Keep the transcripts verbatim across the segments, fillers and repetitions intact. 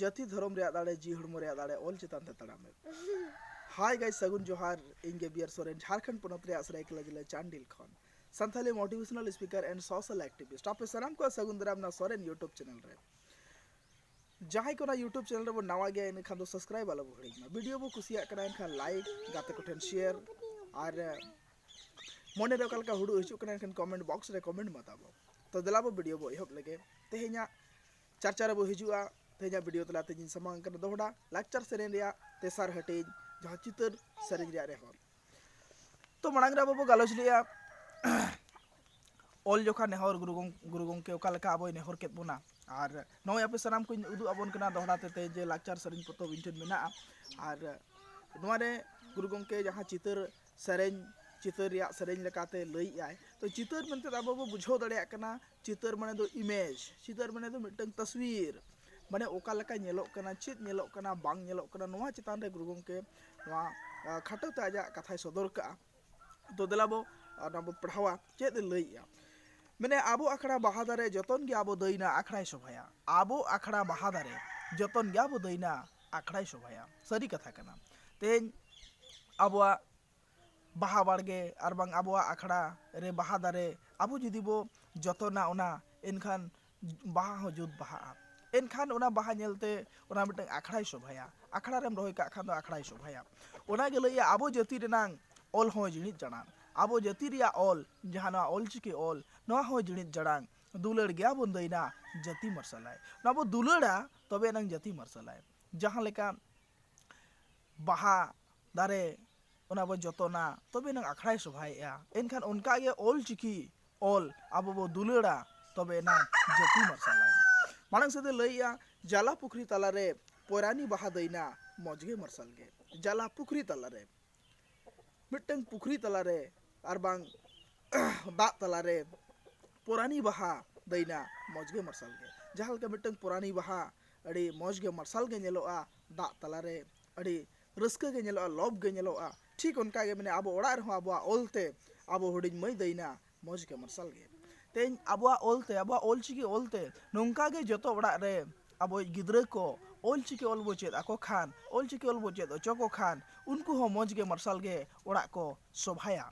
ᱡᱟᱹᱛᱤ ᱫᱷᱚᱨᱚᱢ ᱨᱮᱭᱟᱜ ᱫᱟᱲᱮ, ᱡᱤᱣᱤ ᱦᱚᱲᱢᱚ ᱨᱮᱭᱟᱜ ᱫᱟᱲᱮ, ᱚᱞ ᱪᱮᱛᱟᱱ ᱛᱮ ᱛᱟᱲᱟᱢ ᱮᱢ᱾ Hi guys, ᱥᱟᱹᱜᱩᱱ ᱡᱚᱦᱟᱨ᱾ ᱤᱧ ᱜᱮ ᱵᱤᱭᱟᱨ ᱥᱚᱨᱮᱱ, ᱡᱷᱟᱲᱠᱷᱚᱸᱰ ᱯᱚᱱᱚᱛ ᱨᱮᱭᱟᱜ ᱥᱟᱹᱨᱟᱹᱭᱠᱮᱞᱟ ᱡᱮᱞᱟ ᱪᱟᱱᱰᱤᱞ ᱠᱷᱚᱱ᱾ Santhali motivational speaker and social activist, ᱟᱯᱮ ᱥᱟᱱᱟᱢ ᱠᱚᱣᱟᱜ ᱥᱟᱹᱜᱩᱱ ᱫᱟᱨᱟᱢ ᱱᱚᱣᱟ ᱥᱚᱨᱮᱱ YouTube channel ᱨᱮ᱾ ᱡᱟᱦᱟᱸᱭ ᱠᱚ ᱚᱱᱟ YouTube channel ᱨᱮᱵᱚᱱ ᱱᱟᱣᱟ ᱜᱮᱭᱟ, ᱮᱱᱠᱷᱟᱱ ᱫᱚ subscribe ᱟᱞᱚ ᱵᱚ ᱦᱤᱲᱤᱧ ᱢᱟ᱾ ᱵᱷᱤᱰᱤᱭᱳ ᱵᱚ ᱠᱩᱥᱤᱭᱟᱜ ᱠᱟᱱᱟ, ᱮᱱᱠᱷᱟᱱ like, ᱜᱟᱛᱮ ᱠᱚᱴᱷᱮᱱ share, ᱟᱨ ᱢᱚᱱᱮ ᱨᱮ ᱚᱠᱟ ᱞᱮᱠᱟ ᱦᱩᱲᱩ ᱦᱤᱡᱩᱜ ᱠᱟᱱᱟ, ᱮᱱᱠᱷᱟᱱ comment box ᱨᱮ comment ᱢᱟ ᱛᱟᱵᱚ᱾ ᱛᱚ ᱫᱮᱞᱟ ᱵᱚ ᱵᱷᱤᱰᱤᱭᱳ ᱵᱚ ᱮᱦᱚᱵ ᱞᱮᱜᱮ᱾ ᱛᱮᱦᱮᱧᱟᱜ ᱪᱟᱨᱪᱟ ᱨᱮᱵᱚ ᱦᱤᱡᱩᱜᱼᱟ᱾ ᱛᱮᱦᱮᱧᱟᱜ ᱵᱷᱤᱰᱤᱭᱳ ᱛᱟᱞᱟ ᱛᱮ ᱤᱧ ᱥᱟᱢᱟᱝ ᱠᱟᱱᱟ ᱫᱚᱦᱲᱟ ᱞᱟᱠᱪᱟᱨ ᱥᱮᱨᱮᱧ ᱨᱮᱭᱟᱜ ᱛᱮᱥᱟᱨ ᱦᱟᱹᱴᱤᱧ, ᱡᱟᱦᱟᱸ ᱪᱤᱛᱟᱹᱨ ᱥᱮᱨᱮᱧ ᱨᱮᱭᱟᱜ ᱱᱮᱦᱚᱨ᱾ ᱛᱚ ᱢᱟᱲᱟᱝ ᱨᱮ ᱟᱵᱚ ᱵᱚ ᱜᱟᱞᱚᱪ ᱞᱮᱜᱼᱟ ᱚᱞ ᱡᱚᱠᱷᱟ ᱱᱮᱦᱚᱨ, ᱜᱩᱨᱩ ᱜᱚᱢ-, ᱜᱩᱨᱩ ᱜᱚᱢᱠᱮ ᱚᱠᱟ ᱞᱮᱠᱟ ᱟᱵᱚᱭ ᱱᱮᱦᱚᱨ ᱠᱮᱫ ᱵᱚᱱᱟ᱾ ᱟᱨ ᱱᱚᱜᱼᱚᱭ ᱟᱯᱮ ᱥᱟᱱᱟᱢ ᱠᱚᱧ ᱩᱫᱩᱜ ᱟᱵᱚᱱ ᱠᱟᱱᱟ ᱫᱚᱦᱲᱟ ᱛᱮ, ᱛᱮ ᱡᱮ ᱞᱟᱠᱪᱟᱨ ᱥᱮᱨᱮᱧ ᱯᱚᱛᱚᱵ ᱤᱧ ᱴᱷᱮᱱ ᱢᱮᱱᱟᱜᱼᱟ᱾ ᱟᱨ ᱱᱚᱣᱟ ᱨᱮ ᱜᱩᱨᱩ ᱜᱚᱢᱠᱮ ᱡᱟᱦᱟᱸ ᱪᱤᱛᱟᱹᱨ ᱥᱮᱨᱮᱧ, ᱪᱤᱛᱟᱹᱨ ᱨᱮᱭᱟᱜ ᱥᱮᱨᱮᱧ ᱞᱮᱠᱟᱛᱮ ᱞᱟᱹᱭᱮᱫ ᱟᱭ, ᱛᱚ ᱪᱤᱛᱟᱹᱨ ᱢᱮᱱᱛᱮ ᱟᱵᱚ ᱵᱚ ᱵᱩᱡᱷᱟᱹᱣ ᱫᱟᱲᱮᱭᱟᱜ ᱠᱟᱱᱟ, ᱪᱤᱛᱟᱹᱨ ᱢᱟᱱᱮ ᱫᱚ image, ᱪᱤᱛᱟᱹᱨ ᱢᱟᱱᱮ ᱫᱚ ᱢᱤᱫᱴᱟᱝ ᱛᱟᱥᱣᱤᱨ, ᱢᱟᱱᱮ ᱚᱠᱟ ᱞᱮᱠᱟ ᱧᱮᱞᱚᱜ ᱠᱟᱱᱟ, ᱪᱮᱫ ᱧᱮᱞᱚᱜ ᱠᱟᱱᱟ, ᱵᱟᱝ ᱧᱮᱞᱚᱜ ᱠᱟᱱᱟ, ᱱᱚᱣᱟ ᱪᱮᱛᱟᱱ ᱨᱮ ᱜᱩᱨᱩ ᱜᱚᱢᱠᱮ ᱱᱚᱣᱟ, ᱟ, ᱠᱷᱟᱴᱚ ᱛᱮ ᱟᱡᱟᱜ ᱠᱟᱛᱷᱟᱭ ᱥᱚᱫᱚᱨ ᱠᱟᱜᱼᱟ᱾ ᱛᱚ ᱫᱮᱞᱟ ᱵᱚ, ᱟ, ᱚᱱᱟ ᱵᱚ ᱯᱟᱲᱦᱟᱣᱟ, ᱪᱮᱫ ᱮ ᱞᱟᱹᱭᱮᱜᱼᱟ᱾ ᱢᱮᱱᱮ, ᱟᱵᱚ ᱟᱠᱷᱲᱟ ᱵᱟᱦᱟ ᱫᱟᱨᱮ, ᱡᱚᱛᱚᱱ ᱜᱮ ᱟᱵᱚ ᱫᱟᱹᱭᱱᱟ ᱟᱠᱷᱲᱟᱭ ᱥᱚᱵᱷᱟᱭᱟ᱾ ᱟᱵᱚ ᱟᱠᱷᱲᱟ ᱵᱟᱦᱟ ᱫᱟᱨᱮ, ᱡᱚᱛᱚᱱ ᱜᱮ ᱟᱵᱚ ᱫᱟᱹᱭᱱᱟ ᱟᱠᱷᱲᱟᱭ ᱥᱚᱵᱷᱟᱭᱟ᱾ ᱥᱟᱹᱨᱤ ᱠᱟᱛᱷᱟ ᱠᱟᱱᱟ᱾ ᱛᱮᱦᱮᱧ ᱟᱵᱚᱣᱟᱜ ᱵᱟᱦᱟ ᱵᱟᱲᱜᱮ ᱟᱨ ᱵᱟᱝ ᱟᱵᱚᱣᱟᱜ ᱟᱠᱷᱲᱟ ᱨᱮ ᱵᱟᱦᱟ ᱫᱟᱨᱮ ᱟᱵᱚ ᱡᱩᱫᱤ ᱵᱚ ᱡᱚᱛᱚᱱᱟ ᱚᱱᱟ, ᱮᱱᱠᱷᱟᱱ ᱵᱟᱦᱟ ᱦᱚᱸ ᱡᱩᱛ ᱵᱟᱦᱟᱜᱼᱟ᱾ ᱮᱱᱠᱷᱟᱱ ᱚᱱᱟ ᱵᱟᱦᱟ ᱧᱮᱞᱛᱮ ᱚᱱᱟ ᱢᱤᱫᱴᱟᱝ ᱟᱠᱷᱲᱟᱭ ᱥᱚᱵᱷᱟᱭᱟ᱾ ᱟᱠᱷᱲᱟ ᱨᱮᱢ ᱨᱚᱦᱚᱭ ᱠᱟᱜ ᱠᱷᱟᱱ ᱫᱚ ᱟᱠᱷᱲᱟᱭ ᱥᱚᱵᱷᱟᱭᱟ᱾ ᱚᱱᱟᱜᱮ ᱞᱟᱹᱭᱟ ᱟᱵᱚ ᱡᱟᱹᱛᱤ ᱨᱮᱱᱟᱝ ᱚᱞ ᱦᱚᱸ ᱡᱤᱬᱤᱫ ᱡᱟᱲᱟᱝ᱾ ᱟᱵᱚ ᱡᱟᱹᱛᱤ ᱨᱮᱭᱟᱜ ᱚᱞ, ᱡᱟᱦᱟᱸ ᱱᱚᱣᱟ ᱚᱞ ᱪᱤᱠᱤ ᱚᱞ, ᱱᱚᱣᱟ ᱦᱚᱸ ᱡᱤᱬᱤᱫ ᱡᱟᱲᱟᱝ᱾ ᱫᱩᱞᱟᱹᱲ ᱜᱮᱭᱟ ᱵᱚᱱ ᱫᱟᱹᱭᱱᱟ ᱡᱟᱹᱛᱤ ᱢᱟᱨᱥᱟᱞᱟᱭ᱾ ᱱᱚᱣᱟ ᱵᱚ ᱫᱩᱞᱟᱹᱲᱟ ᱛᱚᱵᱮ ᱮᱱᱟᱝ ᱡᱟᱹᱛᱤ ᱢᱟᱨᱥᱟᱞᱟᱭ᱾ ᱡᱟᱦᱟᱸ ᱞᱮᱠᱟ ᱵᱟᱦᱟ ᱫᱟᱨᱮ ᱚᱱᱟ ᱵᱚ ᱡᱚᱛᱚᱱᱟ, ᱛᱚᱵᱮ ᱮᱱᱟᱝ ᱟᱠᱷᱲᱟᱭ ᱥᱚᱵᱷᱟᱭᱮᱜᱼᱟ᱾ ᱮᱱᱠᱷᱟᱱ ᱚᱱᱠᱟᱜᱮ ᱚᱞ ᱪᱤᱠᱤ ᱚᱞ ᱟᱵᱚ ᱵᱚ ᱫᱩᱞᱟᱹᱲᱟ, ᱛᱚᱵᱮ ᱮᱱᱟᱝ ᱡᱟᱹᱛᱤ ᱢᱟᱨᱥᱟᱞᱟᱭ᱾ ᱢᱟᱲᱟᱝ ᱥᱮᱫ ᱮ ᱞᱟᱹᱭᱮᱜᱼᱟ, ᱡᱟᱞᱟ ᱯᱩᱠᱷᱨᱤ ᱛᱟᱞᱟᱨᱮ ᱯᱚᱨᱟᱱᱤ ᱵᱟᱦᱟ ᱫᱟᱹᱭᱱᱟ ᱢᱚᱡᱽ ᱜᱮ ᱢᱟᱨᱥᱟᱞ ᱜᱮ᱾ ᱡᱟᱞᱟ ᱯᱩᱠᱷᱨᱤ ᱛᱟᱞᱟᱨᱮ, ᱢᱤᱫᱴᱟᱝ ᱯᱩᱠᱷᱨᱤ ᱛᱟᱞᱟᱨᱮ ᱟᱨ ᱵᱟᱝ ᱫᱟᱜ ᱛᱟᱞᱟᱨᱮ ᱯᱚᱨᱟᱱᱤ ᱵᱟᱦᱟ ᱫᱟᱹᱭᱱᱟ ᱢᱚᱡᱽ ᱜᱮ ᱢᱟᱨᱥᱟᱞ ᱜᱮ᱾ ᱡᱟᱦᱟᱸ ᱞᱮᱠᱟ ᱢᱤᱫᱴᱟᱝ ᱯᱚᱨᱟᱱᱤ ᱵᱟᱦᱟ ᱟᱹᱰᱤ ᱢᱚᱡᱽ ᱜᱮ ᱢᱟᱨᱥᱟᱞ ᱜᱮ ᱧᱮᱞᱚᱜᱼᱟ, ᱫᱟᱜ ᱛᱟᱞᱟᱨᱮ ᱟᱹᱰᱤ ᱨᱟᱹᱥᱠᱟᱹ ᱜᱮ ᱧᱮᱞᱚᱜᱼᱟ, ᱞᱚᱵᱽ ᱜᱮ ᱧᱮᱞᱚᱜᱼᱟ, ᱴᱷᱤᱠ ᱚᱱᱠᱟ ᱜᱮ ᱢᱟᱱᱮ ᱟᱵᱚ ᱚᱲᱟᱜ ᱨᱮᱦᱚᱸ ᱟᱵᱚᱣᱟᱜ ᱚᱞ ᱛᱮ ᱟᱵᱚ ᱦᱩᱰᱤᱧ ᱢᱟᱹᱭ ᱫᱟᱹᱭᱱᱟ ᱢᱚᱡᱽ ᱜᱮ ᱢᱟᱨᱥᱟᱞ ᱜᱮ᱾ ᱛᱮᱦᱮᱧ ᱟᱵᱚᱣᱟᱜ ᱚᱞ ᱛᱮ, ᱟᱵᱚᱣᱟᱜ ᱚᱞ ᱪᱤᱠᱤ ᱚᱞ ᱛᱮ ᱱᱚᱝᱠᱟ ᱜᱮ ᱡᱚᱛᱚ ᱚᱲᱟᱜ ᱨᱮ ᱟᱵᱚᱭᱤᱡ ᱜᱤᱫᱽᱨᱟᱹ ᱠᱚ ᱚᱞᱪᱤᱠᱤ ᱚᱞ ᱵᱚ ᱪᱮᱫ ᱟᱠᱚ ᱠᱷᱟᱱ, ᱚᱞᱪᱤᱠᱤ ᱚᱞ ᱵᱚ ᱪᱮᱫ ᱦᱚᱪᱚ ᱠᱚ ᱠᱷᱟᱱ, ᱩᱱᱠᱩ ᱦᱚᱸ ᱢᱚᱡᱽ ᱜᱮ ᱢᱟᱨᱥᱟᱞ ᱜᱮ ᱚᱲᱟᱜ ᱠᱚ ᱥᱚᱵᱷᱟᱭᱟ᱾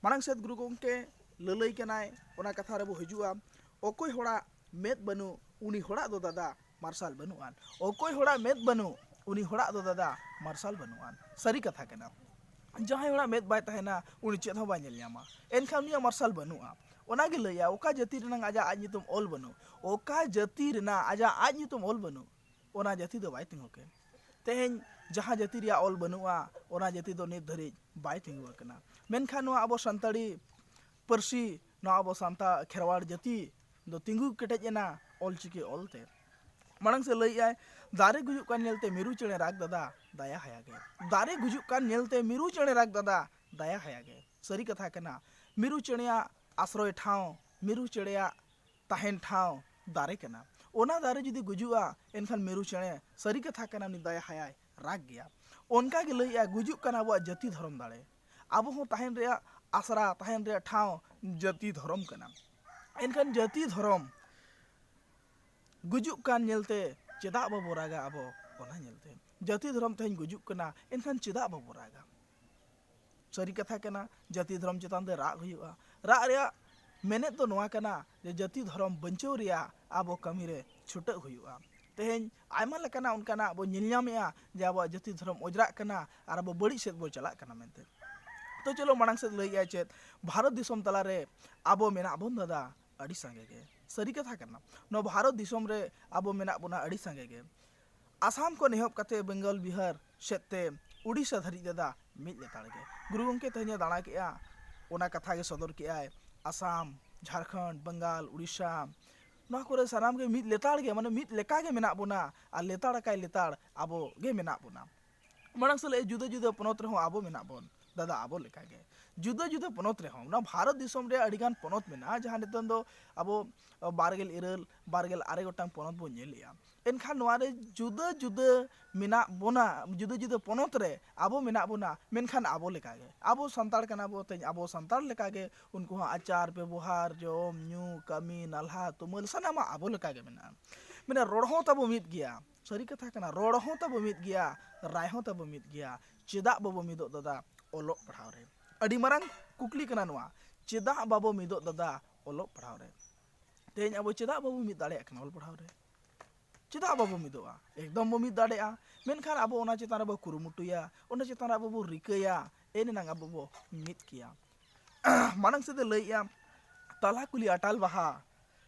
ᱢᱟᱲᱟᱝ ᱥᱮᱫ ᱜᱩᱨᱩ ᱜᱚᱢᱠᱮ ᱞᱟᱹᱞᱟᱹᱭ ᱠᱟᱱᱟᱭ, ᱚᱱᱟ ᱠᱟᱛᱷᱟ ᱨᱮᱵᱚ ᱦᱤᱡᱩᱜᱼᱟ᱾ ᱚᱠᱚᱭ ᱦᱚᱲᱟᱜ ᱢᱮᱫ ᱵᱟᱹᱱᱩᱜ, ᱩᱱᱤ ᱦᱚᱲᱟᱜ ᱫᱚ ᱫᱟᱫᱟ ᱢᱟᱨᱥᱟᱞ ᱵᱟᱹᱱᱩᱜ ᱟᱱ᱾ ᱚᱠᱚᱭ ᱦᱚᱲᱟᱜ ᱢᱮᱫ ᱵᱟᱹᱱᱩᱜ, ᱩᱱᱤ ᱦᱚᱲᱟᱜ ᱫᱚ ᱫᱟᱫᱟ ᱢᱟᱨᱥᱟᱞ ᱵᱟᱹᱱᱩᱜ ᱟᱱ᱾ ᱥᱟᱹᱨᱤ ᱠᱟᱛᱷᱟ ᱠᱟᱱᱟ᱾ ᱡᱟᱦᱟᱸᱭ ᱦᱚᱲᱟᱜ ᱢᱮᱫ ᱵᱟᱭ ᱛᱟᱦᱮᱱᱟ, ᱩᱱᱤ ᱪᱮᱫ ᱦᱚᱸ ᱵᱟᱭ ᱧᱮᱞ ᱧᱟᱢᱟ, ᱮᱱᱠᱷᱟᱱ ᱩᱱᱤᱭᱟᱜ ᱢᱟᱨᱥᱟᱞ ᱵᱟᱹᱱᱩᱜᱼᱟ᱾ ᱚᱱᱟᱜᱮ ᱞᱟᱹᱭᱟ, ᱚᱠᱟ ᱡᱟᱹᱛᱤ ᱨᱮᱱᱟᱜ ᱟᱡᱟᱜ ᱟᱡ ᱧᱩᱛᱩᱢ ᱚᱞ ᱵᱟᱹᱱᱩᱜ, ᱚᱠᱟ ᱡᱟᱹᱛᱤ ᱨᱮᱱᱟᱜ ᱟᱡᱟᱜ ᱟᱡ ᱧᱩᱛᱩᱢ ᱚᱞ ᱵᱟᱹᱱᱩᱜ, ᱚᱱᱟ ᱡᱟᱹᱛᱤ ᱫᱚ ᱵᱟᱭ ᱛᱤᱸᱜᱩ ᱠᱮ᱾ ᱛᱮᱦᱮᱧ ᱡᱟᱦᱟᱸ ᱡᱟᱹᱛᱤ ᱨᱮᱭᱟᱜ ᱚᱞ ᱵᱟᱹᱱᱩᱜᱼᱟ, ᱚᱱᱟ ᱡᱟᱹᱛᱤ ᱫᱚ ᱱᱤᱛ ᱫᱷᱟᱹᱨᱤᱡ ᱵᱟᱭ ᱛᱤᱸᱜᱩ ᱟᱠᱟᱱᱟ᱾ ᱢᱮᱱᱠᱷᱟᱱ ᱱᱚᱣᱟ ᱟᱵᱚ ᱥᱟᱱᱛᱟᱲᱤ ᱯᱟᱹᱨᱥᱤ, ᱱᱚᱣᱟ ᱟᱵᱚ ᱥᱟᱱᱛᱟᱲ ᱠᱷᱮᱨᱣᱟᱲ ᱡᱟᱹᱛᱤ ᱫᱚ ᱛᱤᱸᱜᱩ ᱠᱮᱴᱮᱡ ᱮᱱᱟ ᱚᱞᱪᱤᱠᱤ ᱚᱞᱛᱮ᱾ ᱢᱟᱲᱟᱝ ᱥᱮᱫ ᱞᱟᱹᱭᱮᱫᱼᱟᱭ, ᱫᱟᱨᱮ ᱜᱩᱡᱩᱜ ᱠᱟᱱ ᱧᱮᱞᱛᱮ ᱢᱤᱨᱩ ᱪᱮᱬᱮ ᱨᱟᱜᱽ ᱫᱟᱫᱟ ᱫᱟᱭᱟ ᱦᱟᱭᱟ ᱜᱮ᱾ ᱫᱟᱨᱮ ᱜᱩᱡᱩᱜ ᱠᱟᱱ ᱧᱮᱞᱛᱮ ᱢᱤᱨᱩ ᱪᱮᱬᱮ ᱨᱟᱜᱽ ᱫᱟᱫᱟ ᱫᱟᱭᱟ ᱦᱟᱭᱟ ᱜᱮ᱾ ᱥᱟᱹᱨᱤ ᱠᱟᱛᱷᱟ ᱠᱟᱱᱟ, ᱢᱤᱨᱩ ᱪᱮᱬᱮᱭᱟᱜ ᱟᱥᱨᱚᱭ ᱴᱷᱟᱶ, ᱢᱤᱨᱩ ᱪᱮᱬᱮᱭᱟᱜ ᱛᱟᱦᱮᱱ ᱴᱷᱟᱶ ᱫᱟᱨᱮ ᱠᱟᱱᱟ᱾ ᱚᱱᱟ ᱫᱟᱨᱮ ᱡᱩᱫᱤ ᱜᱩᱡᱩᱜᱼᱟ, ᱮᱱᱠᱷᱟᱱ ᱢᱤᱨᱩ ᱪᱮᱬᱮ, ᱥᱟᱹᱨᱤ ᱠᱟᱛᱷᱟ ᱠᱟᱱᱟ, ᱩᱱᱤ ᱫᱟᱭᱟ ᱦᱟᱭᱟᱭ, ᱨᱟᱜᱽ ᱜᱮᱭᱟ᱾ ᱚᱱᱠᱟ ᱜᱮ ᱞᱟᱹᱭᱮᱜᱼᱟ, ᱜᱩᱡᱩᱜ ᱠᱟᱱᱟ ᱟᱵᱚᱣᱟᱜ ᱡᱟᱹᱛᱤ ᱫᱷᱚᱨᱚᱢ ᱫᱟᱲᱮ᱾ ᱟᱵᱚ ᱦᱚᱸ ᱛᱟᱦᱮᱱ ᱨᱮᱭᱟᱜ ᱟᱥᱨᱟ, ᱛᱟᱦᱮᱱ ᱨᱮᱭᱟᱜ ᱴᱷᱟᱶ ᱡᱟᱹᱛᱤ ᱫᱷᱚᱨᱚᱢ ᱠᱟᱱᱟ᱾ ᱮᱱᱠᱷᱟᱱ ᱡᱟᱹᱛᱤ ᱫᱷᱚᱨᱚᱢ ᱜᱩᱡᱩᱜ ᱠᱟᱱ ᱧᱮᱞᱛᱮ ᱪᱮᱫᱟᱜ ᱵᱟᱵᱚ ᱨᱟᱜᱟ ᱟᱵᱚ ᱚᱱᱟ ᱧᱮᱞᱛᱮ? ᱡᱟᱹᱛᱤ ᱫᱷᱚᱨᱚᱢ ᱛᱮᱦᱮᱧ ᱜᱩᱡᱩᱜ ᱠᱟᱱᱟ, ᱮᱱᱠᱷᱟᱱ ᱪᱮᱫᱟᱜ ᱵᱟᱵᱚ ᱨᱟᱜᱟ? ᱥᱟᱹᱨᱤ ᱠᱟᱛᱷᱟ ᱠᱟᱱᱟ, ᱡᱟᱹᱛᱤ ᱫᱷᱚᱨᱚᱢ ᱪᱮᱛᱟᱱ ᱛᱮ ᱨᱟᱜ ᱦᱩᱭᱩᱜᱼᱟ᱾ ᱨᱟᱜ ᱨᱮᱭᱟᱜ ᱢᱮᱱᱮᱫ ᱫᱚ ᱱᱚᱣᱟ ᱠᱟᱱᱟ ᱡᱮ ᱡᱟᱹᱛᱤ ᱫᱷᱚᱨᱚᱢ ᱵᱟᱧᱪᱟᱣ ᱨᱮᱭᱟᱜ ᱟᱵᱚ ᱠᱟᱹᱢᱤ ᱨᱮ ᱪᱷᱩᱴᱟᱹᱜ ᱦᱩᱭᱩᱜᱼᱟ᱾ ᱛᱮᱦᱮᱧ ᱟᱭᱢᱟ ᱞᱮᱠᱟᱱᱟᱜ ᱚᱱᱠᱟᱱᱟᱜ ᱵᱚ ᱧᱮᱞ ᱧᱟᱢᱮᱜᱼᱟ ᱡᱮ ᱟᱵᱚᱣᱟᱜ ᱡᱟᱹᱛᱤ ᱫᱷᱚᱨᱚᱢ ᱚᱡᱽᱨᱟᱜ ᱠᱟᱱᱟ ᱟᱨ ᱟᱵᱚ ᱵᱟᱹᱲᱤᱡ ᱥᱮᱫ ᱵᱚ ᱪᱟᱞᱟᱜ ᱠᱟᱱᱟ ᱢᱮᱱᱛᱮ᱾ ᱛᱚ ᱪᱚᱞᱚ ᱢᱟᱲᱟᱝ ᱥᱮᱫ ᱞᱟᱹᱭᱮᱜᱼᱟ ᱪᱮᱫ, ᱵᱷᱟᱨᱚᱛ ᱫᱤᱥᱚᱢ ᱛᱟᱞᱟᱨᱮ ᱟᱵᱚ ᱢᱮᱱᱟᱜ ᱵᱚᱱ ᱫᱟᱫᱟ ᱟᱹᱰᱤ ᱥᱟᱸᱜᱮ ᱜᱮ᱾ ᱥᱟᱹᱨᱤ ᱠᱟᱛᱷᱟ ᱠᱟᱱᱟ, ᱱᱚᱣᱟ ᱵᱷᱟᱨᱚᱛ ᱫᱤᱥᱚᱢ ᱨᱮ ᱟᱵᱚ ᱢᱮᱱᱟᱜ ᱵᱚᱱᱟ ᱟᱹᱰᱤ ᱥᱟᱸᱜᱮ ᱜᱮ᱾ ᱟᱥᱟᱢ ᱠᱷᱚᱱ ᱮᱦᱚᱵ ᱠᱟᱛᱮ ᱵᱮᱝᱜᱚᱞ, ᱵᱤᱦᱟᱨ ᱥᱮᱫ ᱛᱮ ᱩᱰᱤᱥᱟ ᱫᱷᱟᱹᱨᱤᱡ ᱫᱟᱫᱟ ᱢᱤᱫ ᱞᱮᱛᱟᱲ ᱜᱮ᱾ ᱜᱩᱨᱩ ᱜᱚᱢᱠᱮ ᱛᱮᱦᱮᱧ ᱮ ᱫᱟᱬᱟ ᱠᱮᱜᱼᱟ, ᱚᱱᱟ ᱠᱟᱛᱷᱟ ᱜᱮ ᱥᱚᱫᱚᱨ ᱠᱮᱜᱼᱟᱭ᱾ ᱟᱥᱟᱢ, ᱡᱷᱟᱲᱠᱷᱚᱸᱰ, ᱵᱮᱝᱜᱟᱞ, ᱩᱲᱤᱥᱥᱟ, ᱱᱚᱣᱟ ᱠᱚᱨᱮ ᱥᱟᱱᱟᱢ ᱜᱮ ᱢᱤᱫ ᱞᱮᱛᱟᱲ ᱜᱮ, ᱢᱟᱱᱮ ᱢᱤᱫ ᱞᱮᱠᱟ ᱜᱮ ᱢᱮᱱᱟᱜ ᱵᱚᱱᱟ ᱟᱨ ᱞᱮᱛᱟᱲ ᱟᱠᱟᱭ ᱞᱮᱛᱟᱲ ᱟᱵᱚ ᱜᱮ ᱢᱮᱱᱟᱜ ᱵᱚᱱᱟ᱾ ᱢᱟᱲᱟᱝ ᱥᱮᱫ ᱞᱟᱹᱭ, ᱡᱩᱫᱟᱹ ᱡᱩᱫᱟᱹ ᱯᱚᱱᱚᱛ ᱨᱮᱦᱚᱸ ᱟᱵᱚ ᱢᱮᱱᱟᱜ ᱵᱚᱱ ᱫᱟᱫᱟ, ᱟᱵᱚ ᱞᱮᱠᱟ ᱜᱮ᱾ ᱡᱩᱫᱟᱹ ᱡᱩᱫᱟᱹ ᱯᱚᱱᱚᱛ ᱨᱮᱦᱚᱸ, ᱱᱚᱣᱟ ᱵᱷᱟᱨᱚᱛ ᱫᱤᱥᱚᱢ ᱨᱮ ᱟᱹᱰᱤ ᱜᱟᱱ ᱯᱚᱱᱚᱛ ᱢᱮᱱᱟᱜᱼᱟ, ᱡᱟᱦᱟᱸ ᱱᱤᱛᱚᱝ ᱫᱚ ᱟᱵᱚ ᱵᱟᱨᱜᱮᱞ ᱤᱨᱟᱹᱞ, ᱵᱟᱨᱜᱮᱞ ᱟᱨᱮ ᱜᱚᱴᱟᱝ ᱯᱚᱱᱚᱛ ᱵᱚᱱ ᱧᱮᱞᱮᱜᱼᱟ᱾ ᱮᱱᱠᱷᱟᱱ ᱱᱚᱣᱟ ᱨᱮ ᱡᱩᱫᱟᱹ ᱡᱩᱫᱟᱹ ᱢᱮᱱᱟᱜ ᱵᱚᱱᱟ, ᱡᱩᱫᱟᱹ ᱡᱩᱫᱟᱹ ᱯᱚᱱᱚᱛ ᱨᱮ ᱟᱵᱚ ᱢᱮᱱᱟᱜ ᱵᱚᱱᱟ, ᱢᱮᱱᱠᱷᱟᱱ ᱟᱵᱚ ᱞᱮᱠᱟ ᱜᱮ᱾ ᱟᱵᱚ ᱥᱟᱱᱛᱟᱲ ᱠᱟᱱᱟ ᱵᱚ, ᱛᱮᱦᱮᱧ ᱟᱵᱚ ᱥᱟᱱᱛᱟᱲ ᱞᱮᱠᱟ ᱜᱮ ᱩᱱᱠᱩ ᱦᱚᱸ ᱟᱪᱟᱨ, ᱵᱮᱵᱚᱦᱟᱨ, ᱡᱚᱢ, ᱧᱩ, ᱠᱟᱹᱢᱤ, ᱱᱟᱞᱦᱟ, ᱛᱩᱢᱟᱹᱞ ᱥᱟᱱᱟᱢᱟᱜ ᱟᱵᱚ ᱞᱮᱠᱟ ᱜᱮ ᱢᱮᱱᱟᱜᱼᱟ᱾ ᱢᱟᱱᱮ ᱨᱚᱲ ᱦᱚᱸ ᱛᱟᱵᱚ ᱢᱤᱫ ᱜᱮᱭᱟ᱾ ᱥᱟᱹᱨᱤ ᱠᱟᱛᱷᱟ ᱠᱟᱱᱟ, ᱨᱚᱲ ᱦᱚᱸ ᱛᱟᱵᱚ ᱢᱤᱫ ᱜᱮᱭᱟ, ᱨᱟᱭ ᱦᱚᱸ ᱛᱟᱵᱚ ᱢᱤᱫ ᱜᱮᱭᱟ᱾ ᱪᱮᱫᱟᱜ ᱵᱟᱵᱚ ᱢᱤᱫᱚᱜ ᱫᱟᱫᱟ ᱚᱞᱚᱜ ᱯᱟᱲᱦᱟᱣ ᱨᱮ? ᱟᱹᱰᱤ ᱢᱟᱨᱟᱝ ᱠᱩᱠᱞᱤ ᱠᱟᱱᱟ ᱱᱚᱣᱟ᱾ ᱪᱮᱫᱟᱜ ᱵᱟᱵᱚ ᱢᱤᱫᱚᱜ ᱫᱟᱫᱟ ᱚᱞᱚᱜ ᱯᱟᱲᱦᱟᱣ ᱨᱮ? ᱛᱮᱦᱮᱧ ᱟᱵᱚ ᱪᱮᱫᱟᱜ ᱵᱟᱵᱚ ᱢᱤᱫ ᱫᱟᱲᱮᱭᱟᱜ ᱠᱟᱱᱟ ᱚᱞ ᱯᱟᱲᱦᱟᱣ ᱨᱮ? ᱪᱮᱫᱟᱜ ᱵᱟᱵᱚ ᱢᱤᱫᱚᱜᱼᱟ? ᱮᱠᱫᱚᱢ ᱵᱚ ᱢᱤᱫ ᱫᱟᱲᱮᱭᱟᱜᱼᱟ, ᱢᱮᱱᱠᱷᱟᱱ ᱟᱵᱚ ᱚᱱᱟ ᱪᱮᱛᱟᱱ ᱨᱮᱵᱚ ᱠᱩᱨᱩᱢᱩᱴᱩᱭᱟ, ᱚᱱᱟ ᱪᱮᱛᱟᱱ ᱨᱮ ᱟᱵᱚ ᱵᱚ ᱨᱤᱠᱟᱹᱭᱟ, ᱮᱱ ᱮᱱᱟᱝ ᱟᱵᱚ ᱵᱚ ᱢᱤᱫ ᱠᱮᱭᱟ᱾ ᱢᱟᱲᱟᱝ ᱥᱮᱫ ᱮ ᱞᱟᱹᱭᱮᱜᱼᱟ, ᱛᱟᱞᱟ ᱠᱩᱞᱦᱤ ᱟᱴᱟᱞ ᱵᱟᱦᱟ,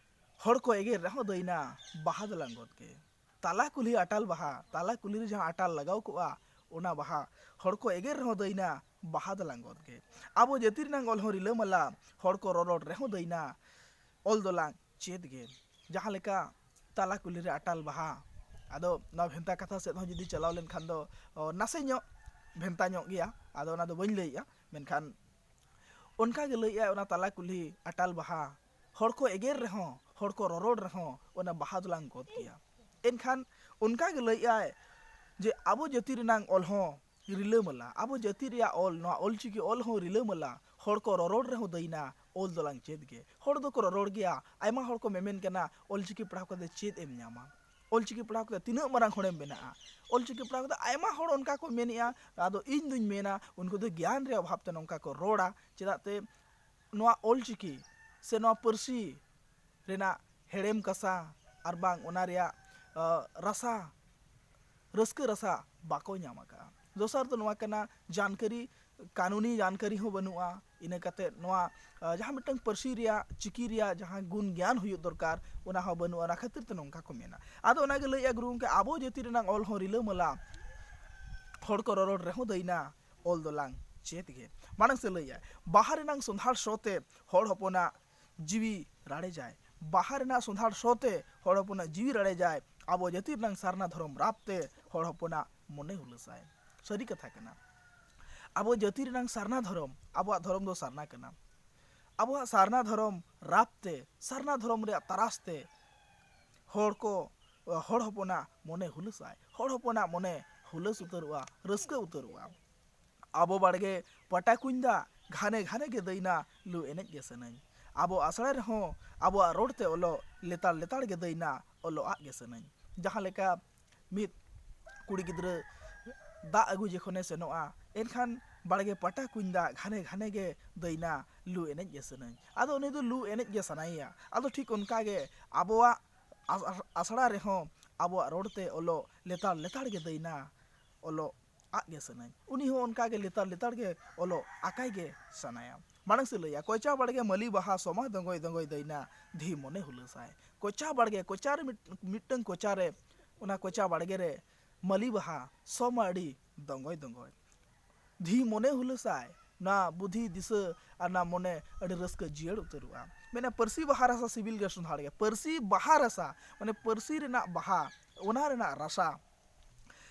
ᱦᱚᱲ ᱠᱚ ᱮᱜᱮᱨ ᱨᱮᱦᱚᱸ ᱫᱟᱹᱭᱱᱟ, ᱵᱟᱦᱟ ᱫᱚᱞᱟᱝ ᱜᱚᱫ ᱜᱮ᱾ ᱛᱟᱞᱟ ᱠᱩᱞᱦᱤ ᱟᱴᱟᱞ ᱵᱟᱦᱟ, ᱛᱟᱞᱟ ᱠᱩᱞᱦᱤ ᱨᱮ ᱡᱟᱦᱟᱸ ᱟᱴᱟᱞ ᱞᱟᱜᱟᱣ ᱠᱚᱜᱼᱟ, ᱚᱱᱟ ᱵᱟᱦᱟ, ᱦᱚᱲ ᱠᱚ ᱮᱜᱮᱨ ᱨᱮᱦᱚᱸ ᱫᱟᱹᱭᱱᱟ, ᱵᱟᱦᱟ ᱫᱚᱞᱟᱝ ᱜᱚᱫ ᱜᱮ᱾ ᱟᱵᱚ ᱡᱟᱹᱛᱤ ᱨᱮᱱᱟᱝ ᱚᱞ ᱦᱚᱸ ᱨᱤᱞᱟᱹᱢᱟᱞᱟ, ᱦᱚᱲ ᱠᱚ ᱨᱚᱨᱚᱲ ᱨᱮᱦᱚᱸ ᱫᱟᱹᱭᱱᱟ, ᱚᱞ ᱫᱚᱞᱟᱝ ᱪᱮᱫ ᱜᱮ᱾ ᱡᱟᱦᱟᱸ ᱞᱮᱠᱟ ᱛᱟᱞᱟ ᱠᱩᱞᱦᱤ ᱨᱮ ᱟᱴᱟᱞ ᱵᱟᱦᱟ, ᱟᱫᱚ ᱱᱚᱣᱟ ᱵᱷᱮᱱᱛᱟ ᱠᱟᱛᱷᱟ ᱥᱮᱫ ᱦᱚᱸ ᱡᱩᱫᱤ ᱪᱟᱞᱟᱣ ᱞᱮᱱᱠᱷᱟᱱ ᱫᱚ, ᱚ, ᱱᱟᱥᱮ ᱧᱚᱜ ᱵᱷᱮᱱᱛᱟ ᱧᱚᱜ ᱜᱮᱭᱟ, ᱟᱫᱚ ᱚᱱᱟ ᱫᱚ ᱵᱟᱹᱧ ᱞᱟᱹᱭᱮᱜᱼᱟ᱾ ᱢᱮᱱᱠᱷᱟᱱ ᱚᱱᱠᱟ ᱜᱮ ᱞᱟᱹᱭᱮᱜᱼᱟᱭ, ᱚᱱᱟ ᱛᱟᱞᱟ ᱠᱩᱞᱦᱤ ᱟᱴᱟᱞ ᱵᱟᱦᱟ, ᱦᱚᱲ ᱠᱚ ᱮᱜᱮᱨ ᱨᱮᱦᱚᱸ, ᱦᱚᱲ ᱠᱚ ᱨᱚᱨᱚᱲ ᱨᱮᱦᱚᱸ, ᱚᱱᱟ ᱵᱟᱦᱟ ᱫᱚᱞᱟᱝ ᱜᱚᱫ ᱜᱮᱭᱟ᱾ ᱮᱱᱠᱷᱟᱱ ᱚᱱᱠᱟ ᱜᱮ ᱞᱟᱹᱭᱮᱜᱼᱟᱭ ᱡᱮ ᱟᱵᱚ ᱡᱟᱹᱛᱤ ᱨᱮᱱᱟᱝ ᱚᱞ ᱦᱚᱸ ᱨᱤᱞᱟᱹᱢᱟᱞᱟ, ᱟᱵᱚ ᱡᱟᱹᱛᱤ ᱨᱮᱭᱟᱜ ᱚᱞ, ᱱᱚᱣᱟ ᱚᱞᱪᱤᱠᱤ ᱚᱞ ᱦᱚᱸ ᱨᱤᱞᱟᱹᱢᱟᱞᱟ, ᱦᱚᱲ ᱠᱚ ᱨᱚᱨᱚᱲ ᱨᱮᱦᱚᱸ ᱫᱟᱹᱭᱱᱟ, ᱚᱞ ᱫᱚᱞᱟᱝ ᱪᱮᱫ ᱜᱮ᱾ ᱦᱚᱲ ᱫᱚᱠᱚ ᱨᱚᱨᱚᱲ ᱜᱮᱭᱟ, ᱟᱭᱢᱟ ᱦᱚᱲ ᱠᱚ ᱢᱮᱢᱮᱱ ᱠᱟᱱᱟ, "ᱚᱞᱪᱤᱠᱤ ᱯᱟᱲᱦᱟᱣ ᱠᱟᱛᱮ ᱪᱮᱫ ᱮᱢ ᱧᱟᱢᱟ? ᱚᱞᱪᱤᱠᱤ ᱯᱟᱲᱦᱟᱣ ᱠᱟᱛᱮ ᱛᱤᱱᱟᱹᱜ ᱢᱟᱨᱟᱝ ᱦᱚᱲᱮᱢ ᱵᱮᱱᱟᱜᱼᱟ?" ᱚᱞᱪᱤᱠᱤ ᱯᱟᱲᱦᱟᱣ ᱠᱟᱛᱮ ᱟᱭᱢᱟ ᱦᱚᱲ ᱚᱱᱠᱟ ᱠᱚ ᱢᱮᱱᱮᱜᱼᱟ᱾ ᱟᱫᱚ ᱤᱧ ᱫᱩᱧ ᱢᱮᱱᱟ, ᱩᱱᱠᱩ ᱫᱚ ᱜᱮᱭᱟᱱ ᱨᱮᱭᱟᱜ ᱚᱵᱷᱟᱵ ᱛᱮ ᱱᱚᱝᱠᱟ ᱠᱚ ᱨᱚᱲᱟ᱾ ᱪᱮᱫᱟᱜ ᱛᱮ ᱱᱚᱣᱟ ᱚᱞᱪᱤᱠᱤ ᱥᱮ ᱱᱚᱣᱟ ᱯᱟᱹᱨᱥᱤ ᱨᱮᱱᱟᱜ ᱦᱮᱲᱮᱢ ᱠᱟᱥᱟ ᱟᱨ ᱵᱟᱝ ᱚᱱᱟ ᱨᱮᱭᱟᱜ, ᱟ, ᱨᱟᱥᱟ, ᱨᱟᱹᱥᱠᱟᱹ ᱨᱟᱥᱟ ᱵᱟᱠᱚ ᱧᱟᱢ ᱟᱠᱟᱫᱼᱟ᱾ ᱫᱚᱥᱟᱨ ᱫᱚ ᱱᱚᱣᱟ ᱠᱟᱱᱟ, ᱡᱟᱱᱠᱟᱹᱨᱤ, ᱠᱟᱹᱱᱩᱱᱤ ᱡᱟᱱᱠᱟᱹᱨᱤ ᱦᱚᱸ ᱵᱟᱹᱱᱩᱜᱼᱟ᱾ ᱤᱱᱟᱹ ᱠᱟᱛᱮ ᱱᱚᱣᱟ, ᱟ, ᱡᱟᱦᱟᱸ ᱢᱤᱫᱴᱟᱝ ᱯᱟᱹᱨᱥᱤ ᱨᱮᱭᱟᱜ, ᱪᱤᱠᱤ ᱨᱮᱭᱟᱜ ᱡᱟᱦᱟᱸ ᱜᱩᱱ ᱜᱮᱭᱟᱱ ᱦᱩᱭᱩᱜ ᱫᱚᱨᱠᱟᱨ, ᱚᱱᱟ ᱦᱚᱸ ᱵᱟᱹᱱᱩᱜᱼᱟ᱾ ᱚᱱᱟ ᱠᱷᱟᱹᱛᱤᱨ ᱛᱮ ᱱᱚᱝᱠᱟ ᱠᱚ ᱢᱮᱱᱟ᱾ ᱟᱫᱚ ᱚᱱᱟ ᱜᱮ ᱞᱟᱹᱭᱮᱜᱼᱟ ᱜᱩᱨᱩ ᱜᱚᱢᱠᱮ, ᱟᱵᱚ ᱡᱟᱹᱛᱤ ᱨᱮᱱᱟᱜ ᱚᱞ ᱦᱚᱸ ᱨᱤᱞᱟᱹᱢᱟᱞᱟ, ᱦᱚᱲ ᱠᱚ ᱨᱚᱨᱚᱲ ᱨᱮᱦᱚᱸ ᱫᱟᱹᱭᱱᱟ, ᱚᱞ ᱫᱚᱞᱟᱝ ᱪᱮᱫ ᱜᱮ᱾ ᱢᱟᱲᱟᱝ ᱥᱮᱫ ᱞᱟᱹᱭᱟᱭ, ᱵᱟᱦᱟ ᱨᱮᱱᱟᱝ ᱥᱚᱸᱫᱷᱟᱲ ᱥᱚ ᱛᱮ ᱦᱚᱲ ᱦᱚᱯᱚᱱᱟᱜ ᱡᱤᱣᱤ ᱨᱟᱲᱮᱡᱟᱭ᱾ ᱵᱟᱦᱟ ᱨᱮᱱᱟᱜ ᱥᱚᱸᱫᱷᱟᱲ ᱥᱚ ᱛᱮ ᱦᱚᱲ ᱦᱚᱯᱚᱱᱟᱜ ᱡᱤᱣᱤ ᱨᱟᱲᱮᱡᱟᱭ᱾ ᱟᱵᱚ ᱡᱟᱹᱛᱤ ᱨᱮᱱᱟᱝ ᱥᱟᱨᱱᱟ ᱫᱷᱚᱨᱚᱢ ᱨᱟᱯ ᱛᱮ ᱦᱚᱲ ᱦᱚᱯᱚᱱᱟᱜ ᱢᱚᱱᱮ ᱦᱩᱞᱟᱹᱥᱟᱭ᱾ ᱥᱟᱹᱨᱤ ᱠᱟᱛᱷᱟ ᱠᱟᱱᱟ᱾ ᱟᱵᱚ ᱡᱟᱹᱛᱤ ᱨᱮᱱᱟᱝ ᱥᱟᱨᱱᱟ ᱫᱷᱚᱨᱚᱢ, ᱟᱵᱚᱣᱟᱜ ᱫᱷᱚᱨᱚᱢ ᱫᱚ ᱥᱟᱨᱱᱟ ᱠᱟᱱᱟ᱾ ᱟᱵᱚᱣᱟᱜ ᱥᱟᱨᱱᱟ ᱫᱷᱚᱨᱚᱢ ᱨᱟᱯ ᱛᱮ, ᱥᱟᱨᱱᱟ ᱫᱷᱚᱨᱚᱢ ᱨᱮᱭᱟᱜ ᱛᱟᱨᱟᱥ ᱛᱮ ᱦᱚᱲ ᱠᱚ, ᱦᱚᱲ ᱦᱚᱯᱚᱱᱟᱜ ᱢᱚᱱᱮ ᱦᱩᱞᱟᱹᱥᱟᱭ᱾ ᱦᱚᱲ ᱦᱚᱯᱚᱱᱟᱜ ᱢᱚᱱᱮ ᱦᱩᱞᱟᱹᱥ ᱩᱛᱟᱹᱨᱚᱜᱼᱟ, ᱨᱟᱹᱥᱠᱟᱹ ᱩᱛᱟᱹᱨᱚᱜᱼᱟ᱾ ᱟᱵᱚ ᱵᱟᱲᱜᱮ ᱯᱟᱴᱟ ᱠᱩᱧ ᱫᱟᱜ, ᱜᱷᱟᱱᱮ ᱜᱷᱟᱱᱮ ᱜᱮ ᱫᱟᱹᱭᱱᱟ, ᱞᱩ ᱮᱱᱮᱡ ᱜᱮ ᱥᱟᱹᱱᱟᱹᱧ᱾ ᱟᱵᱚ ᱟᱥᱲᱟ ᱨᱮᱦᱚᱸ ᱟᱵᱚᱣᱟᱜ ᱨᱚᱲ ᱛᱮ ᱚᱞᱚᱜ ᱞᱮᱛᱟᱲ ᱞᱮᱛᱟᱲ ᱜᱮ ᱫᱟᱹᱭᱱᱟ, ᱚᱞᱚᱜ ᱟᱜ ᱜᱮ ᱥᱟᱹᱱᱟᱹᱧ᱾ ᱡᱟᱦᱟᱸ ᱞᱮᱠᱟ ᱢᱤᱫ ᱠᱩᱲᱤ ᱜᱤᱫᱽᱨᱟᱹ ᱫᱟᱜ ᱟᱹᱜᱩ ᱡᱚᱠᱷᱚᱱᱮ ᱥᱮᱱᱚᱜᱼᱟ, ᱮᱱᱠᱷᱟᱱ ᱵᱟᱲᱜᱮ ᱯᱟᱴᱟ ᱠᱩᱧ ᱫᱟᱜ ᱜᱷᱟᱱᱮ ᱜᱷᱟᱱᱮ ᱜᱮ ᱫᱟᱹᱭᱱᱟ, ᱞᱩ ᱮᱱᱮᱡ ᱜᱮ ᱥᱟᱹᱱᱟᱹᱧ᱾ ᱟᱫᱚ ᱩᱱᱤ ᱫᱚ ᱞᱩ ᱮᱱᱮᱡ ᱜᱮ ᱥᱟᱱᱟᱭᱮᱭᱟ᱾ ᱟᱫᱚ ᱴᱷᱤᱠ ᱚᱱᱠᱟ ᱜᱮ ᱟᱵᱚᱣᱟᱜ ᱟᱥ-, ᱟᱥᱲᱟ ᱨᱮᱦᱚᱸ ᱟᱵᱚᱣᱟᱜ ᱨᱚᱲ ᱛᱮ ᱚᱞᱚᱜ ᱞᱮᱛᱟᱲ ᱞᱮᱛᱟᱲ ᱜᱮ ᱫᱟᱹᱭᱱᱟ, ᱚᱞᱚᱜ ᱟᱜ ᱜᱮ ᱥᱟᱹᱱᱟᱹᱧ᱾ ᱩᱱᱤ ᱦᱚᱸ ᱚᱱᱠᱟ ᱜᱮ ᱞᱮᱛᱟᱲ ᱞᱮᱛᱟᱲ ᱜᱮ ᱚᱞᱚᱜ ᱟᱠᱟᱭ ᱜᱮ ᱥᱟᱱᱟᱭᱟ᱾ ᱢᱟᱲᱟᱝ ᱥᱮᱫ ᱞᱟᱹᱭᱟ, ᱠᱚᱪᱟ ᱵᱟᱲᱜᱮ ᱢᱟᱹᱞᱤ ᱵᱟᱦᱟ ᱥᱚᱢᱟ ᱫᱚᱸᱜᱚᱭ ᱫᱚᱸᱜᱚᱭ ᱫᱟᱹᱭᱱᱟ, ᱫᱷᱤ ᱢᱚᱱᱮ ᱦᱩᱞᱟᱹᱥᱟᱭ᱾ ᱠᱚᱪᱟ ᱵᱟᱲᱜᱮ, ᱠᱚᱪᱟ ᱨᱮ ᱢᱤᱫ-, ᱢᱤᱫᱴᱟᱝ ᱠᱚᱪᱟ ᱨᱮ, ᱚᱱᱟ ᱠᱚᱪᱟ ᱵᱟᱲᱜᱮ ᱨᱮ ᱢᱟᱹᱞᱤ ᱵᱟᱦᱟ ᱥᱚᱢᱟ ᱟᱹᱰᱤ ᱫᱚᱸᱜᱚᱭ ᱫᱚᱸᱜᱚᱭ᱾ ᱫᱷᱤ ᱢᱚᱱᱮ ᱦᱩᱞᱟᱹᱥᱟᱭ, ᱱᱟ ᱵᱩᱫᱷᱤ ᱫᱤᱥᱟᱹ ᱟᱨ ᱱᱟ ᱢᱚᱱᱮ ᱟᱹᱰᱤ ᱨᱟᱹᱥᱠᱟᱹ ᱡᱤᱭᱟᱹᱲ ᱩᱛᱟᱹᱨᱚᱜᱼᱟ᱾ ᱢᱮᱱᱟ ᱯᱟᱹᱨᱥᱤ ᱵᱟᱦᱟ ᱨᱟᱥᱟ ᱥᱤᱵᱤᱞ ᱜᱮ ᱥᱚᱸᱫᱷᱟᱲ ᱜᱮ᱾ ᱯᱟᱹᱨᱥᱤ ᱵᱟᱦᱟ ᱨᱟᱥᱟ, ᱢᱟᱱᱮ ᱯᱟᱹᱨᱥᱤ ᱨᱮᱱᱟᱜ ᱵᱟᱦᱟ, ᱚᱱᱟ ᱨᱮᱱᱟᱜ ᱨᱟᱥᱟ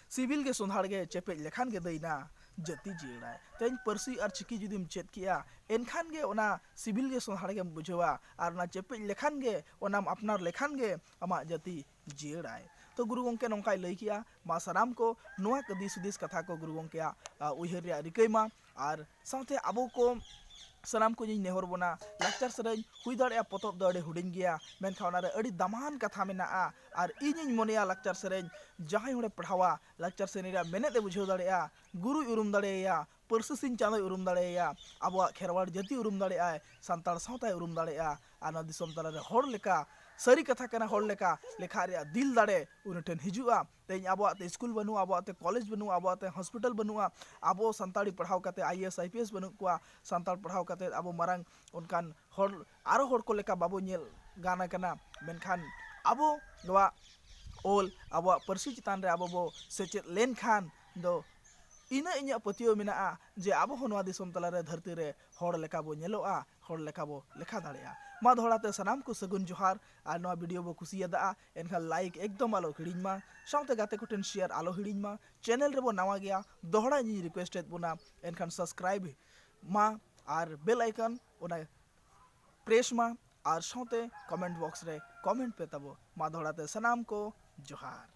ᱥᱤᱵᱤᱞ ᱜᱮ ᱥᱚᱸᱫᱷᱟᱲ ᱜᱮ ᱪᱮᱯᱮᱡ ᱞᱮᱠᱷᱟᱱ ᱜᱮ ᱫᱟᱹᱭᱱᱟ ᱡᱟᱹᱛᱤ ᱡᱤᱭᱟᱹᱲᱟᱭ᱾ ᱛᱮᱦᱮᱧ ᱯᱟᱹᱨᱥᱤ ᱟᱨ ᱪᱤᱠᱤ ᱡᱩᱫᱤᱢ ᱪᱮᱫ ᱠᱮᱜᱼᱟ, ᱮᱱᱠᱷᱟᱱ ᱜᱮ ᱚᱱᱟ ᱥᱤᱵᱤᱞ ᱜᱮ ᱥᱚᱸᱫᱷᱟᱲ ᱜᱮᱢ ᱵᱩᱡᱷᱟᱹᱣᱟ ᱟᱨ ᱚᱱᱟ ᱪᱮᱯᱮᱡ ᱞᱮᱠᱷᱟᱱ ᱜᱮ, ᱚᱱᱟᱢ ᱟᱯᱱᱟᱨ ᱞᱮᱠᱷᱟᱱ ᱜᱮ ᱟᱢᱟᱜ ᱡᱟᱹᱛᱤ ᱡᱤᱭᱟᱹᱲᱟᱭ᱾ ᱛᱚ ᱜᱩᱨᱩ ᱜᱚᱢᱠᱮ ᱱᱚᱝᱠᱟᱭ ᱞᱟᱹᱭ ᱠᱮᱜᱼᱟ᱾ ᱢᱟ ᱥᱟᱱᱟᱢ ᱠᱚ ᱱᱚᱣᱟ ᱠᱚ ᱫᱤᱥ ᱦᱩᱫᱤᱥ ᱠᱟᱛᱷᱟ ᱠᱚ ᱜᱩᱨᱩ ᱜᱚᱢᱠᱮᱭᱟᱜ, ᱟ, ᱩᱭᱦᱟᱹᱨ ᱨᱮᱭᱟᱜ ᱨᱤᱠᱟᱹᱭ ᱢᱟ᱾ ᱟᱨ ᱥᱟᱶᱛᱮ ᱟᱵᱚ ᱠᱚ ᱥᱟᱱᱟᱢ ᱠᱚᱧ ᱱᱮᱦᱚᱨ ᱵᱚᱱᱟ, ᱞᱟᱠᱪᱟᱨ ᱥᱮᱨᱮᱧ ᱦᱩᱭ ᱫᱟᱲᱮᱭᱟᱜᱼᱟ ᱯᱚᱛᱚᱵ ᱫᱚ ᱟᱹᱰᱤ ᱦᱩᱰᱤᱧ ᱜᱮᱭᱟ, ᱢᱮᱱᱠᱷᱟᱱ ᱚᱱᱟᱨᱮ ᱟᱹᱰᱤ ᱫᱟᱢᱟᱱ ᱠᱟᱛᱷᱟ ᱢᱮᱱᱟᱜᱼᱟ᱾ ᱟᱨ ᱤᱧᱤᱧ ᱢᱚᱱᱮᱭᱟ ᱞᱟᱠᱪᱟᱨ ᱥᱮᱨᱮᱧ ᱡᱟᱦᱟᱸᱭ ᱦᱚᱲᱮ ᱯᱟᱲᱦᱟᱣᱟ, ᱞᱟᱠᱪᱟᱨ ᱥᱮᱨᱮᱧ ᱨᱮᱭᱟᱜ ᱢᱮᱱᱮᱫ ᱮ ᱵᱩᱡᱷᱟᱹᱣ ᱫᱟᱲᱮᱭᱟᱜᱼᱟ, ᱜᱩᱨᱩᱭ ᱩᱨᱩᱢ ᱫᱟᱲᱮᱭᱟᱭᱟ, ᱯᱟᱹᱨᱥᱤ ᱥᱤᱧ ᱪᱟᱸᱫᱚᱭ ᱩᱨᱩᱢ ᱫᱟᱲᱮᱭᱟᱭᱟ, ᱟᱵᱚᱣᱟᱜ ᱠᱷᱮᱨᱣᱟᱲ ᱡᱟᱹᱛᱤ ᱩᱨᱩᱢ ᱫᱟᱲᱮᱭᱟᱜᱼᱟᱭ, ᱥᱟᱱᱛᱟᱲ ᱥᱟᱶᱛᱟᱭ ᱩᱨᱩᱢ ᱫᱟᱲᱮᱭᱟᱜᱼᱟ᱾ ᱟᱨ ᱱᱚᱣᱟ ᱫᱤᱥᱚᱢ ᱛᱟᱞᱟᱨᱮ ᱦᱚᱲ ᱞᱮᱠᱟ, ᱥᱟᱹᱨᱤ ᱠᱟᱛᱷᱟ ᱠᱟᱱᱟ, ᱦᱚᱲ ᱞᱮᱠᱟ ᱞᱮᱠᱷᱟᱜ ᱨᱮᱭᱟᱜ ᱫᱤᱞ ᱫᱟᱲᱮ ᱩᱱᱤ ᱴᱷᱮᱱ ᱦᱤᱡᱩᱜᱼᱟ᱾ ᱛᱮᱦᱮᱧ ᱟᱵᱚᱣᱟᱜ ᱛᱮ ᱥᱠᱩᱞ ᱵᱟᱹᱱᱩᱜᱼᱟ, ᱟᱵᱚᱣᱟᱜ ᱛᱮ ᱠᱚᱞᱮᱡᱽ ᱵᱟᱹᱱᱩᱜᱼᱟ, ᱟᱵᱚᱣᱟᱜ ᱛᱮ ᱦᱚᱥᱯᱤᱴᱟᱞ ᱵᱟᱹᱱᱩᱜᱼᱟ, ᱟᱵᱚ ᱥᱟᱱᱛᱟᱲᱤ ᱯᱟᱲᱦᱟᱣ ᱠᱟᱛᱮ I A S, I P S ᱵᱟᱹᱱᱩᱜ ᱠᱚᱣᱟ, ᱥᱟᱱᱛᱟᱲ ᱯᱟᱲᱦᱟᱣ ᱠᱟᱛᱮ ᱟᱵᱚ ᱢᱟᱨᱟᱝ ᱚᱱᱠᱟᱱ ᱦᱚᱲ, ᱟᱨᱚ ᱦᱚᱲ ᱠᱚ ᱞᱮᱠᱟ ᱵᱟᱵᱚ ᱧᱮᱞ ᱜᱟᱱ ᱟᱠᱟᱱᱟ᱾ ᱢᱮᱱᱠᱷᱟᱱ ᱟᱵᱚ ᱱᱚᱣᱟ ᱚᱞ, ᱟᱵᱚᱣᱟᱜ ᱯᱟᱹᱨᱥᱤ ᱪᱮᱛᱟᱱ ᱨᱮ ᱟᱵᱚ ᱵᱚ ᱥᱮᱪᱮᱫ ᱞᱮᱱᱠᱷᱟᱱ ᱫᱚ ᱤᱱᱟᱹ ᱤᱧᱟᱹᱜ ᱯᱟᱹᱛᱭᱟᱹᱣ ᱢᱮᱱᱟᱜᱼᱟ ᱡᱮ ᱟᱵᱚ ᱦᱚᱸ ᱱᱚᱣᱟ ᱫᱤᱥᱚᱢ ᱛᱟᱞᱟᱨᱮ, ᱫᱷᱟᱹᱨᱛᱤ ᱨᱮ ᱦᱚᱲ ᱞᱮᱠᱟ ᱵᱚ ᱧᱮᱞᱚᱜᱼᱟ, ᱦᱚᱲ ᱞᱮᱠᱟ ᱵᱚ ᱞᱮᱠᱷᱟ ᱫᱟᱲᱮᱭᱟᱜᱼᱟ᱾ ᱢᱟ ᱫᱚᱦᱲᱟ ᱛᱮ ᱥᱟᱱᱟᱢ ᱠᱚ ᱥᱟᱹᱜᱩᱱ ᱡᱚᱦᱟᱨ᱾ ᱟᱨ ᱱᱚᱣᱟ ᱵᱷᱤᱰᱤᱭᱳ ᱵᱚ ᱠᱩᱥᱤᱭᱟᱫᱟ, ᱮᱱᱠᱷᱟᱱ ᱞᱟᱭᱤᱠ ᱮᱠᱫᱚᱢ ᱟᱞᱚ ᱦᱤᱲᱤᱧ ᱢᱟ, ᱥᱟᱶᱛᱮ ᱜᱟᱛᱮ ᱠᱚᱴᱷᱮᱱ ᱥᱮᱭᱟᱨ ᱟᱞᱚ ᱦᱤᱲᱤᱧ ᱢᱟ᱾ ᱪᱮᱱᱮᱞ ᱨᱮᱵᱚ ᱱᱟᱣᱟ ᱜᱮᱭᱟ, ᱫᱚᱦᱲᱟ ᱤᱧᱤᱧ ᱨᱤᱠᱩᱭᱮᱥᱴ ᱮᱫ ᱵᱚᱱᱟ, ᱮᱱᱠᱷᱟᱱ ᱥᱟᱵᱥᱠᱨᱟᱭᱤᱵ ᱢᱟ ᱟᱨ ᱵᱮᱞ ᱟᱭᱠᱚᱱ ᱚᱱᱟ ᱯᱨᱮᱥ ᱢᱟ, ᱟᱨ ᱥᱟᱶᱛᱮ ᱠᱚᱢᱮᱱᱴ ᱵᱚᱠᱥ ᱨᱮ ᱠᱚᱢᱮᱱᱴ ᱯᱮ ᱛᱟᱵᱚ᱾ ᱢᱟ ᱫᱚᱦᱲᱟ ᱛᱮ ᱥᱟᱱᱟᱢ ᱠᱚ ᱡᱚᱦᱟᱨ᱾